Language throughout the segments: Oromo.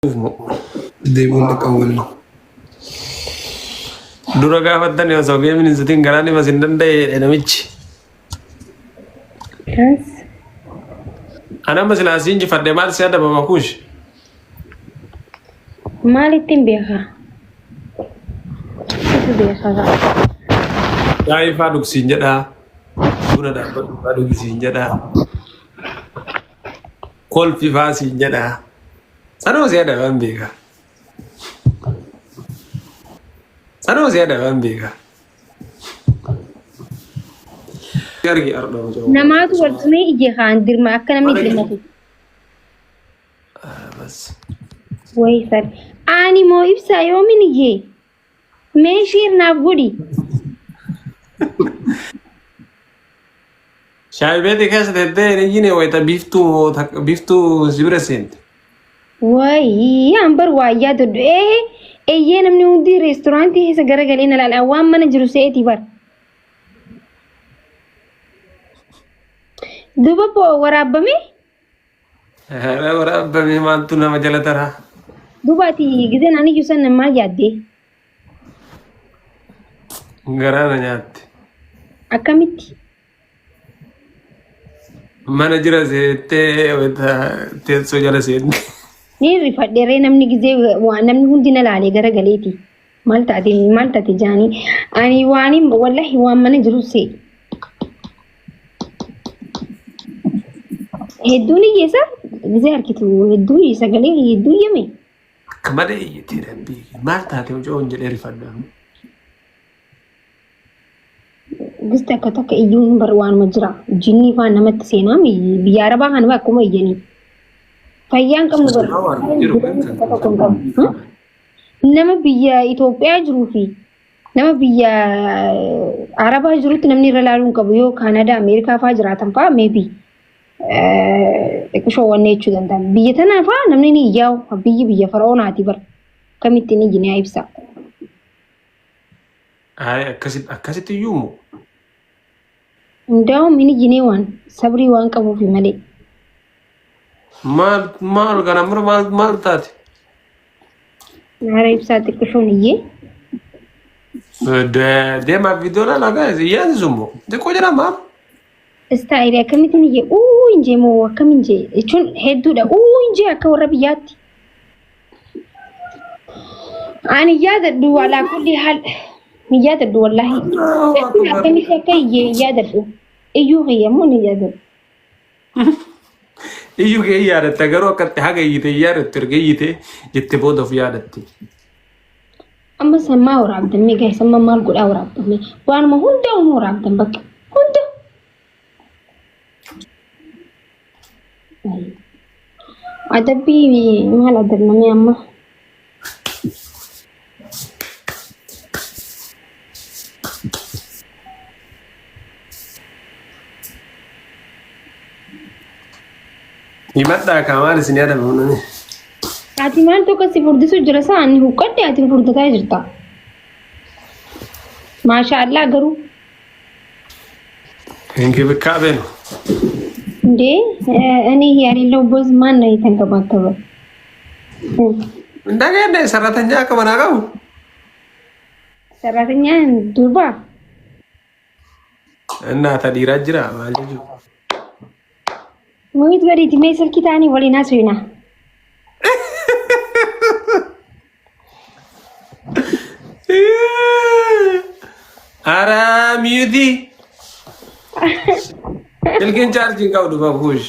Moo. Deebiin dhaqqabu waliin. Dura gaafattan osoo geemin hin sutin garaan himas hin danda'e jedhe namichi. Yes. Ani amma silaa si injifadhe maal si adabama kuush? Maalittiin beekaa? Situ beekaa gaa. Shaayii faa dhugsiin jedhaa. Buna dhaabbadhu faa dhugsiin jedhaa. Kolfi faa siin jedhaa. Sanuma si adaban beeka. Sanuma si adaban beeka. Argi ardha mucaa. Namaatu wal tumee ije kaan dirma akka namni dirmatu. Bas. Wayi sar. Ani moo ibsaa yoomin ije? Mee sheer naaf godhi. Shaayii beetii keessa teettee hin iyyine wayita biiftuu biiftuu si bira seente. Wayii an bar waa yaadadhu. Ee eeyyee namni hundi reestooraantii keessa garagalee na laala. Waan mana jiru se'eeti bar. Duuba boo waraabame? Haala waraabame maaltu nama jala taraa? Duuba ati gizeen ani iyyuu san maal yaaddee? Garaa na nyaatte. Akkamitti? Mana jira seettee wayita teessoo jala seente. Ni rifadhe ree namni gizee waa namni hundi na laalee gara galeeti. Maal taate maal taate jaanii. Ani waan wallahi waan mana jiru see. Hedduun hiyyeessa gizee harkitu hedduu sagalee hedduu iyyame. Akka malee iyyitee rabbii maal taate mucoo jedhee rifadha. Gisti akka takka iyyuun bar waanuma jira. Jinnii faan namatti seenaa biyya arabaa kana akkuma iyyanii. Fayyaan qabnu bar. Jiru Tokko hin qabnu. Nama biyya Itoophiyaa jiruu fi nama biyya Arabaa jirutti namni irra laaluu hin qabu yoo Kaanadaa, Ameerikaa fa'aa jiraatan fa'aa maybe xiqqishoo wanne jechuu danda'an. Biyya tanaa fa'aa namni ni iyyaa'u biyyi biyya fara'oonaati bara. Akkamitti ni iyyine ibsa. Ayi akkasitti akkasitti iyyuu immoo. Hundaa'uun hin iyyinee waan sabrii waan qabuufi malee. Maal maal kana mura maal maal taate? Haara ibsaa xiqqishoon iyyee. Deemaa viidiyoo laalaa guys iyyaasisu immoo xiqqoo jira maal? Istaayilii akkamittiin iyyee uu hin jee moo akkam hin jee jechuun hedduudha uu hin jee akka warra biyyaatti. Ani yaadadhu alaa kulli haal hin yaadadhu wallaahi. Jechuun akkamitti akka iyyee hin yaadadhu. Iyyuu kiyya immoo ni yaadadhu. Iyyuu kee yaadatta garuu akkatti haga iyyite hin yaadattu erga iyyite jette booda of yaadatti. Amma sammaa waraabdan mee gaa'is amma maal godhaa waraabdan mee waanuma hunda uuma waraabdan bakka hunda. Adabbii maal adabnamee amma? Himadhaa kaa maal isin yaadama nani? Ati maal tokko si furdisu jira saa ani huqqadhe ati furdataa jirta. Maasha Allah garuu እንክብካቤ ነው። እንዴ እኔ የሌለሁበት ማን ነው የተንከባከበ? እንደገና ሰራተኛ akka manaa qabu. ሰራተኛ ዱርባ እና ta dhiiraa jira maal jechuudha? Mute godhiiti mee silkii ta'anii waliin haasofna. Ara mute silkiin chaarjii hin qabdu babuush.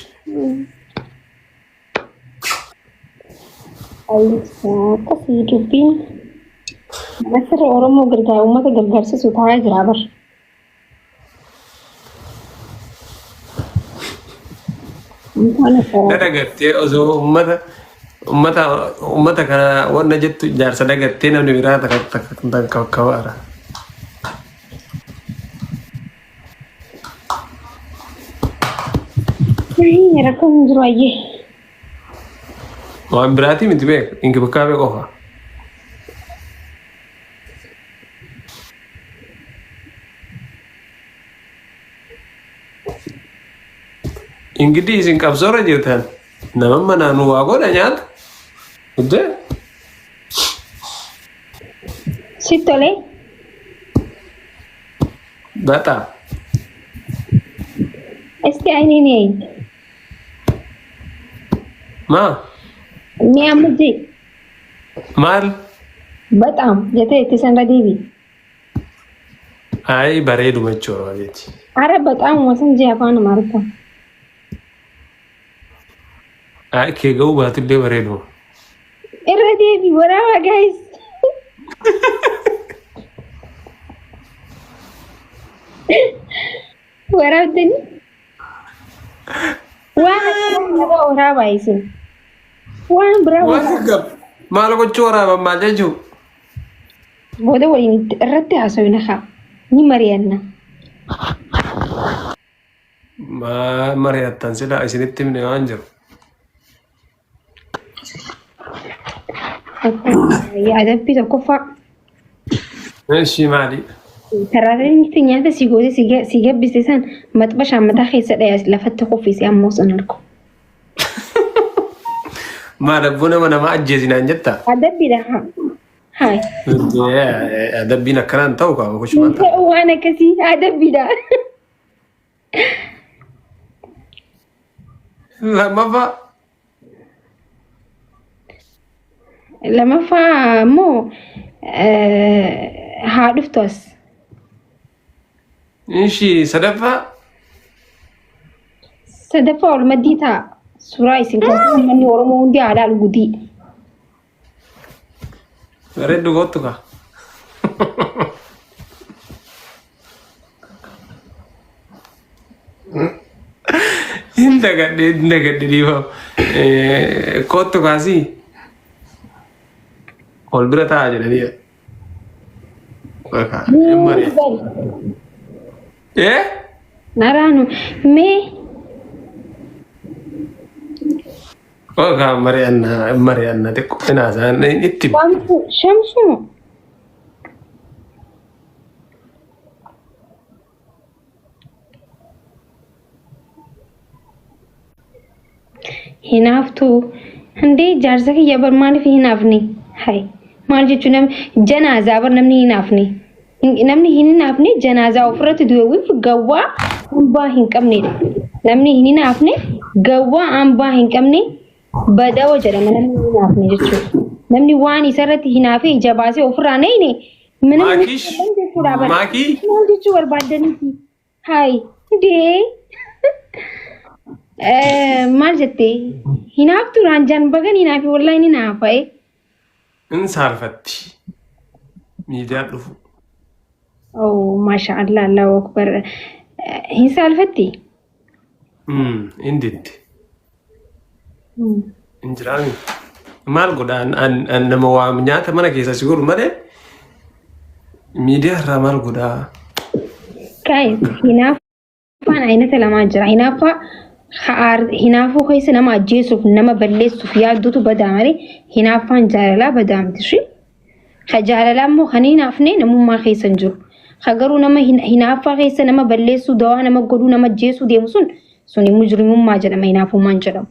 Akkasii dubbiin asirra Oromoo gargaar uummata gargaarsisu taa'aa jira bar. Na dagattee osoo uummata uummata uummata kana wanna jettu jaarsa dagattee namni biraa takka takka takka kabaara. Rakkoon hin jiru ayyee. Waan biraatii miti beek inkibikaabee qofa. Ingidii isin qabsoorra jirtan nama manaan waa godha nyaata. Iddee? Sitti tolee? Baxaa. Isti ayiniin eeyi. Maa? Mee amma jee Maal? baxaam jettee itti sanra deebi. Ayi bareeduma jechuudha bareedi. Ara baxaamuma san jee afaan Amaariffaa. Ayi kee ga'uu baatullee bareeduma. Irra deebi waraabaa guys. Waraabdanii? Waan akkana waraabaa isin. Waan biraa Waan waraabaa. gaggab. Maal gochuu waraaban maal jechuu? Booda waliin irratti haasofna haa. Ni mari'anna. Maal mari'attan sila isinitti himne waan jiru. Adabbii tokkoffaa. Ishii maali? Sararri nyaata si goote si gabbiste san maxxashaan mataa keessa dhaya lafatti kuffise ammoo san argu. Maal abboo nama nama ajjeesinaan jettaa? Adabbiidha haa. Haay. Adabbiin akkanaan ta'u qaba gochumaan ta'a. Ta'u waan akkasii adabbiidha. Lammaffaa. Lamaffaa immoo haa dhuftu as. Ishii sadaffaa. Sadaffaa ol maddii ta'a. Suuraa isin kan uummanni Oromoo hundi haa ilaalu gudii. Bareeddu kottu kaa. Hin dagadhe hin dagadhe dhiifama. Kottu kaasii. Ol bira taa'aa jedhanii. Bakka hin mari'atu. Eh? Naraanu mee Bakka mari'anna mari'anna xiqqoo inaasaan itti hima. Shamsu Shamsu Hinaaftuu Indee jaarsa kiyya bar maaliif hin hinaafne? Hay maal jechuun nam janaazaa bar namni hin hinaafne. Namni hin hinaafne janaazaa ofirratti du'e wiif gawwaa hambaa hin qabnedha. Namni hin hinaafne gawwaa hambaa hin qabne badawa jedhama namni hin hinaafne jechuudha. Namni waan isarratti hinaafee ija baasee ofirraa nayne minam Maakish jechuudha bar. maakii Maal jechuu barbaaddaniiti? Hayi dee maal jettee hinaaftu raanjaan bagan hinaafi wallahi ni naafa'e. In saalfatti. Miidiyaa dhufu. Oh maasha Allah Allahu akbar. Hin saalfatti? In didde. Hin jiraami. Maal godha an nama waa nyaata mana keessa si godhu malee miidiyaa irraa maal godhaa? Guys, hinaaffaan aynata lamaa jira. Hinaaffaa hinaafuu keessa nama ajjeesuuf nama balleessuuf yaaddutu badaa malee hinaaffaan jaalalaa badaa miti. Ishii ka jaalalaa immoo kan hinaafne namummaa keessa hin jiru. Ka garuu nama hinaaffaa keessa nama balleessuu dawaa nama godhuu nama ajjeesuu deemu sun suni mujrimummaa jedhama hinaafummaan jedhamu.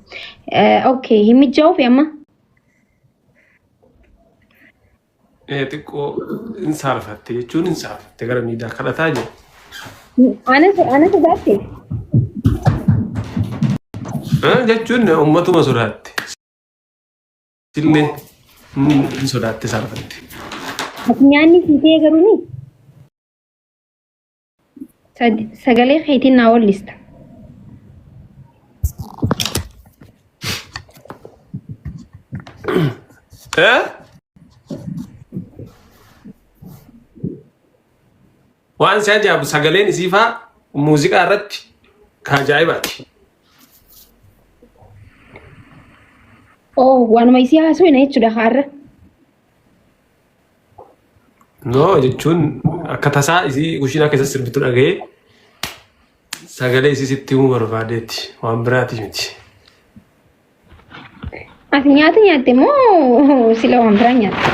Okay, hin mijaa'uufi amma? Xiqqoo hin saalfatte jechuun hin saalfatte gara miidiyaa kadhataa jiru. Ana sodaatte? Jechuun uummatuma sodaatte. Sillee hin sodaatte saalfatte. Ati nyaanni sii ta'e garuu ni? Sagalee keetiin naa wallista. Eh? Waan si ajaa'ibu sagaleen isii faa muuziqaa irratti ka ajaa'ibaati. Oh, waanuma isii haasofna jechuudha har'a. No jechuun akka tasaa isii kushiinaa keessa sirbitu dhaga'ee sagalee isii sitti himuu barbaadeetti waan biraati miti. Ati nyaata nyaatte moo sila waan biraa nyaatte?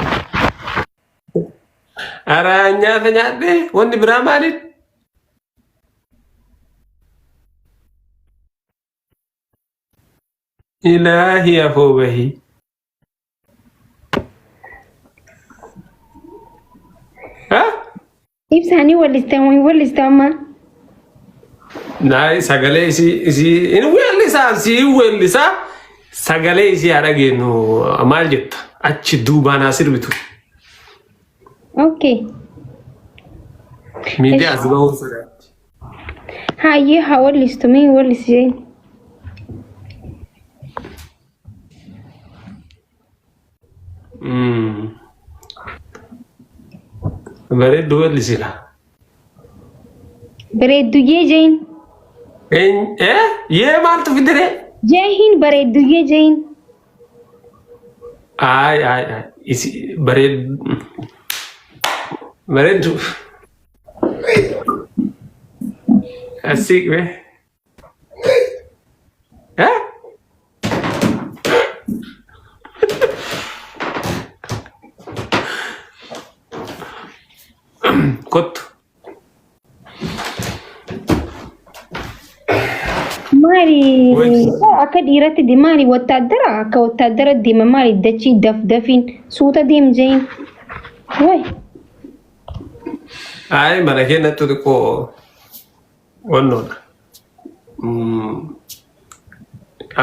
Ara nyaata nyaadhe wanni biraa maaliin? Ilaahi afoo bahii. Ha? Ibsaanii walliste moo hin walliste amma? Naay sagalee isii isii hin weellisaa sii hin weellisaa sagalee isii haa dhageenyu maal jetta achi duubaan haa sirbitu. Okay. Miidiyaa as bahuun sodaatti. Hayyee haa wallistu mee wallisee. Bareeddu weellisila. Bareedduyyee jeen. Eh? Yee maaltu fidire? Jeehin bareedduyyee jeen. Ay ay ay. Isi bareed bareeddu. Asii be. Eh? Kottu. Maali Wait. akka dhiiratti de maali wattaaddara akka wattaaddara deema maali dachii daf dafiin suuta deem jeen. Way Ay mana keenyatti xiqqoo wannoodha.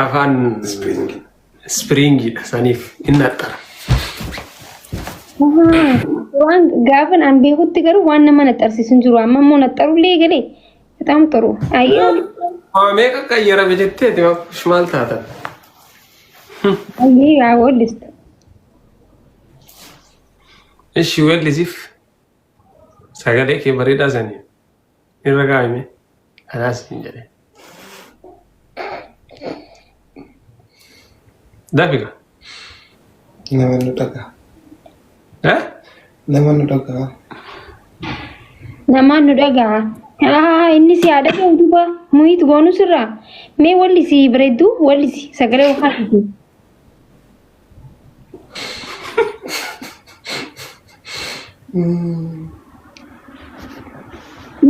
Afaan ispiriingiidha saniif inni axxara. Waan gaafan an beekutti garuu waan nama naxxarsiisu hin jiru. Amma immoo naxxarullee galee በጣም ጥሩ. Ayyee Waa meeqa qayyarame jetteeti maal taatan? Ayyee yaa weellistu. Ishi weellisiif sagalee kee bareedaa sanii irra kaa'ime anaas hin jedhe. Dafiqa. Nama nu dhagaa. Eh? Nama nu dhagaa. Namaan nu dhaga'a. Haa inni si haa dhaga'u duuba muhiit goonu sirraa. Mee wallisi bareedduu wallisi sagalee yookaan dhugi.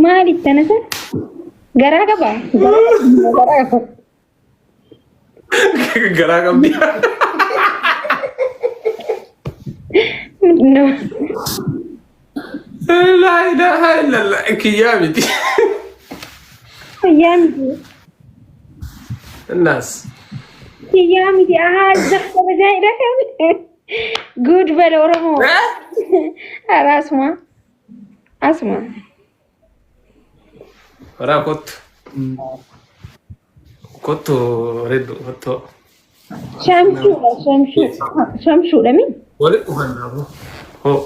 Maali tana san? Garaa qaba. Garaa qaba. Garaa qabdi. No. Laa ilaaha illallah kiyyaa miti. Kiyyaa miti. Innaas. Kiyyaa miti. Ahaa zafa Good bala Oromoo. Eh? Ara asuma. Asuma. Waraa kottu. Kottu bareeddu kottu. Shamshuudha shamshuu. Shamshuudha mi? Walitti dhufannaa hoo. Hoo.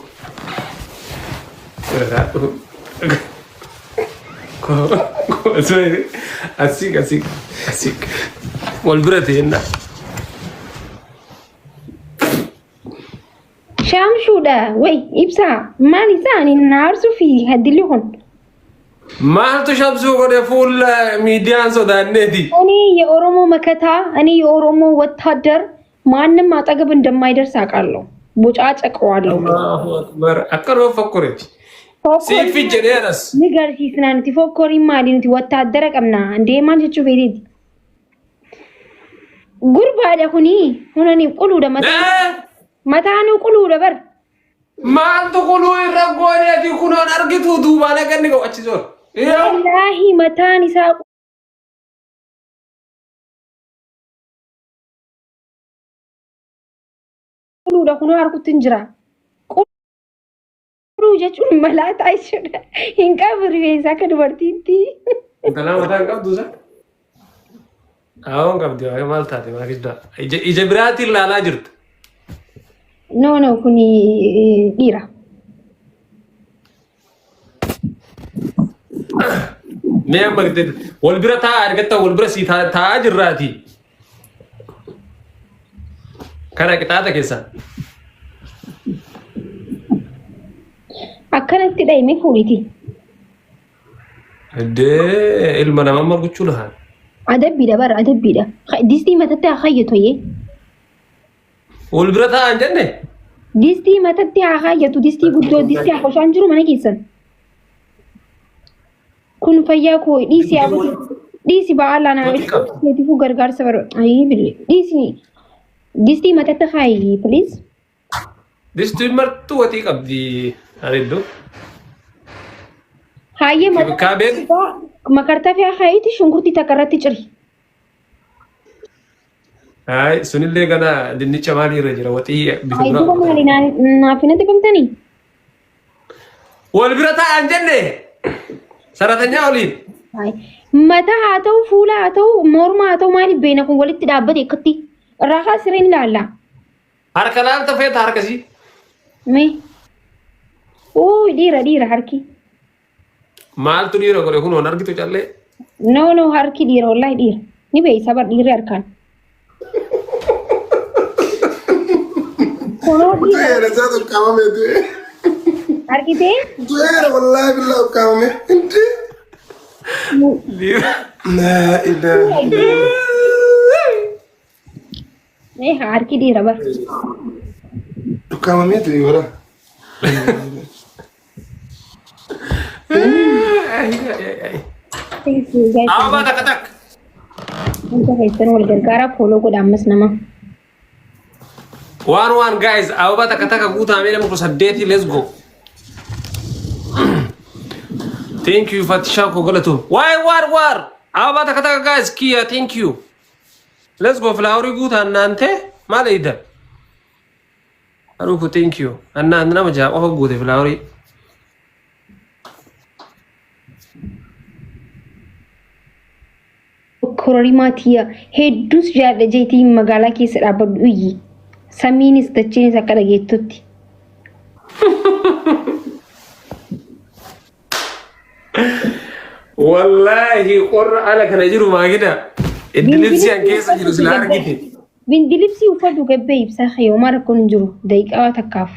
Asiq asiq asiq. Wal bira ta'enna. Shamshuudha way ibsaa maal isaa ani na aarsuu fi haddilli kun. Maaltu shamsuu godhe fuula miidiyaan sodaanneeti. እኔ የኦሮሞ መከታ፣ እኔ የኦሮሞ ወታደር ማንም አጠገብ እንደማይደርስ አውቃለሁ። ቦጫጨቀዋለሁ። Allahu akbar. Akkanuma fokkoreeti. Siif jedhee anas. Ni garsiisnaa nuti fokkoriin maali nuti wattaaddara qabna indee maal jechuu feeteeti. Gurbaadha kuni hunani quluudha mataa mataanuu quluudha bar. Maaltu quluu irra goone ati kunoon argitu duubaan akka inni ga'u achi zoor. Wallaahi mataan isaa quluudha kunoo harkutti hin jira. Quluu jechuun malaataa jechuudha. Hin qabu rifeensa akka dubartiitti. Intalaa mataa hin qabdu isa. Haawwan qabdi waa'ee maal taate maal kijjaa. Ija ija biraatiin ilaalaa jirta. No no kuni dhiira. Mee amma wal bira taa'aa argatta wal bira sii taa'aa jirraati. Kana qixaaxa keessaa. Akkanatti dhahime fuudhiti. Iddee ilma namaa marguchuu lahaan. Adabbiidha bara adabbiidha. Distii matatti haa kaayyatu ayyee. Wal bira taa'an jenne. Distii matatti haa kaayyatu distii guddoo distii haa koshaan jiru mana keessan. Kun fayyaa koo dhiisi haa dhiisi ba'aa naa keetiifuu gargaarsa barbaada. Ayyee billee dhiisi distii matatti kaayi please. Distiin martuu waxii qabdi. Bareeddu. Hayyee Kibkaabeen makartafiyaa kaayiiti shunkurtii takka irratti ciri. Ay, sunillee gana dinnicha maalii irra jira waxii bifa Ay biraa duba qabata. maali naaf hin dibamtanii? Wal bira taa'an jenne saratanyaa waliin. Ay mataa haa ta'u fuula haa ta'u morma haa ta'u maaliif beena kun walitti dhaabbate akkatti irraa kaasireen ilaalla. Harka laalta feeta harkasii. Mee. Uu dhiira dhiira harki. Maaltu dhiira godhe kun waan argitu callee. No no harki dhiira wallahi dhiira. Ni beeysa bar dhiirri harkaan. Kunoo dhiira Du'eera isaa tokkaamame du'e. argitee? Du'eera wallaahi billaa ukkaamame. Hindi. Dhiira. Laa ilaaha illallah. Mee harki dhiira bar. Ukkaamamee du'e wara. Thank you guys. Ababaa takka takka. Wanta keessan wal gargaaraa follow godha ammas nama. Waan waan guys ababaa takka takka guutamee nama 18 let's go. Thank you Fatishaa koo galatoom. Waay waar waar ababaa takka takka guys kiyya thank you. Let's go filaaworii guutaan naantee maal eeydan? Haruuku thank you. Annaan nama ja'a qofa guute filaaworii. Kororimaa tiyya hedduus jaalladha jeetii magaalaa keessa dhaabbadhu iyyi. Samiinis dachiinis akka dhageettutti. Wallaahi qorra ala kana jiru maagida. Iddilibsii an keessa jiru sila argite. Bindilibsii uffadhu gabbee ibsaa kee homaa rakkoon hin jiru daqiiqaa takkaaf.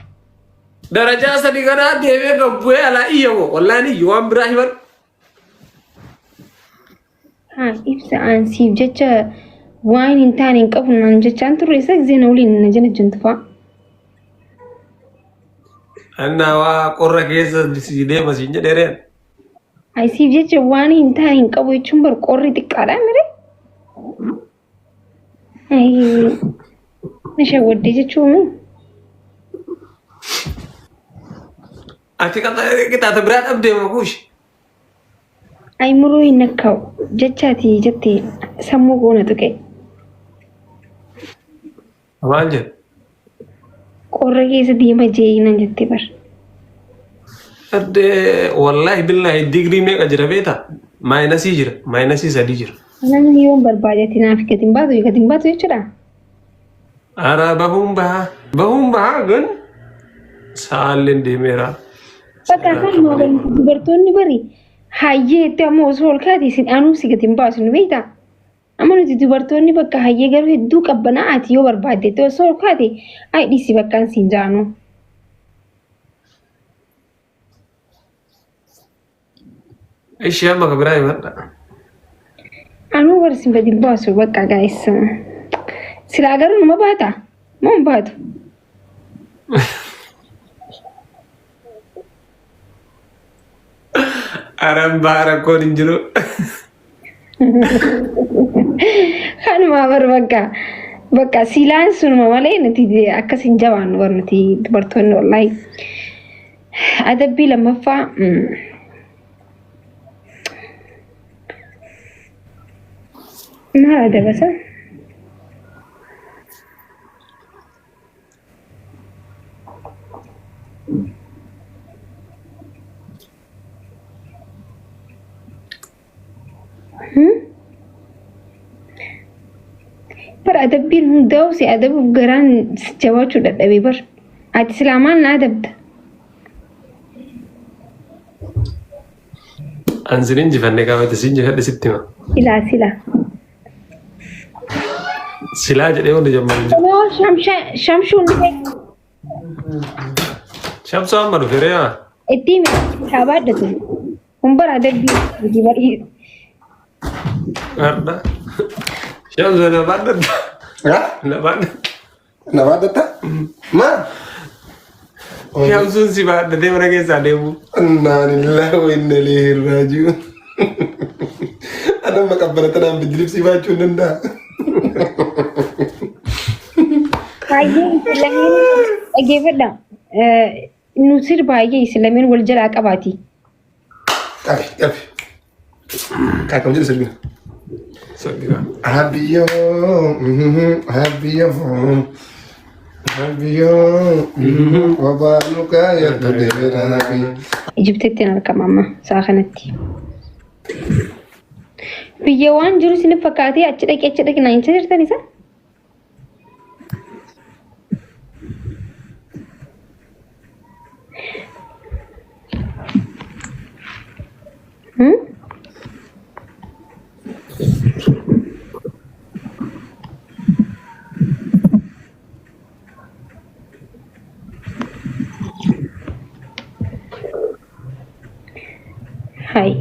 Darajaa sadi kanaa deemee gabbu'ee alaa iyyamoo wallaahi iyyu waan biraa himan. Haa ibsa aan siif jecha waan hin taane hin qabu naan jechaan turre isa gisee na waliin na jala jentu fa'a. Annaa waa qorra keessa si deema siin jedhee reen. Ay siif jecha waan hin taane hin qabu jechuun bar qorri xiqqaadha mire. Ay na shawwaddee jechuun. Ati qixaata biraa dhabdee makuush. Ay muruu hin nakkaa'u jecha ati jette sammuu koo na tuqe. Maal jedhu? Qorra keessa deema jee nan jette bar. Addee wallaahi billaahi digirii meeqa jira beektaa? Maayinasii jira. Maayinasii sadii jira. Namni yoon barbaade ati naaf gadi hin baatu gadi hin baatu jechuudha. Ara bahuun bahaa. Bahuun bahaa gan saalleen deemeera. Bakka kan dubartoonni bari hayyee itti amma osoo ol kaate isin anuu si gadi hin baasu ni beektaa? Amma nuti dubartoonni bakka hayyee garuu hedduu qabbanaa ati yoo barbaadde itti osoo ol kaate ay dhiisi bakkaan siin jaanu. Ishee amma ka biraa himadha. Anuu bari sin gadi hin baasu bakka gaa'essa. Silaa garuu numa baata? Moo hin baatu? Aran baha rakkoon hin jiru. Kanumaa bar bakka bakka silaan sunuma malee nuti akkas hin jabaannu bar nuti dubartoonni wallaahi. Adabbii lammaffaa maal adabasa? Bar adabbiin hundaa'u si adabuuf garaan si jabaachuu dadhabee bar. Ati silaa maal na adabda? An sin injifanne qaabate sin injifadhe sitti hima. Silaa silaa. Silaa jedhee wanti jammaru hin jiru. Kunoo shamshuun dhufe Shamsuu amma dhufe reemaa. itti hime haa baadhatu. Kun bara adabbii miti barii. Har'a. Shamsuu na baadhadha. Haa? Na baadhadha. Na baadhatta? Maa? Shamsuun si baadhatee mana keessaa deemu. Innaa lillahi wa inna ilayhi raaji'uun. Ana maqabbala tanaan bijilibsii baachuu hin danda'a. Baay'ee lameen dhaggeeffadha. Nu sirbaayee isin lameen wal jalaa qabaati. Qabi qabi. Kaakam jedhu sirbina. Sirbiga. Abiyyoo abiyyoo abiyyoo wabaanuka yadda. Ijiptitti argama amma sa'a kanatti. Biyya waan jiru isin fakkaatee achi dhaqi achi dhaqi naan jecha jirtan isa? Hmm? Hai.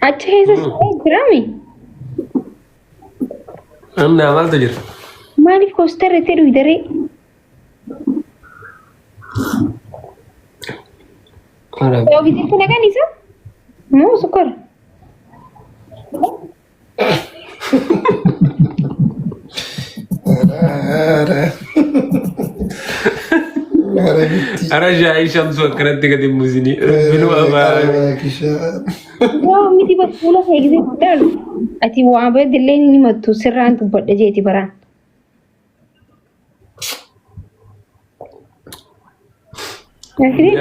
Achi keessa siree jiraami? Namni maaltu jira? Maaliif koostarra itti dhuydaree? Ofiisitti naqan isa? Moo sukkara? Ara shaayii shamsu akkanatti gadi hin buusinii. Rabbinuu abaare. Waa miti bas fuula kee gisee ilaalu. Ati waa baddillee ni himattu sirraan dubbadha jeeti baraan.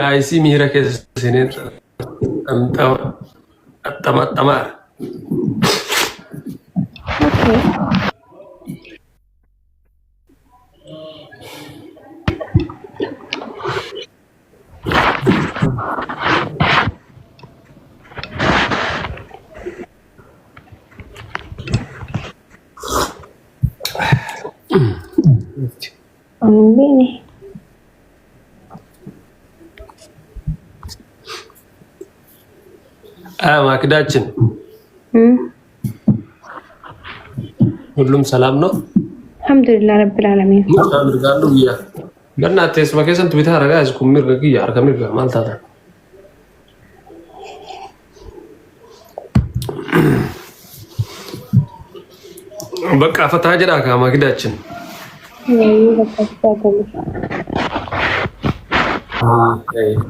Yaa'isii miira keessa seenee xaxamaadha. Okay. Hin ማክዳችን ሁሉም ሰላም ነው። Alhamdulillah Rabbil Alamin. Mirgaannu biyya. Ganna teessuma keessatti bitaa ragaa is kun mirga kiyya harka mirga maal taata? Bakka afataa jedhaa kaa makidaachin. Bakka galu.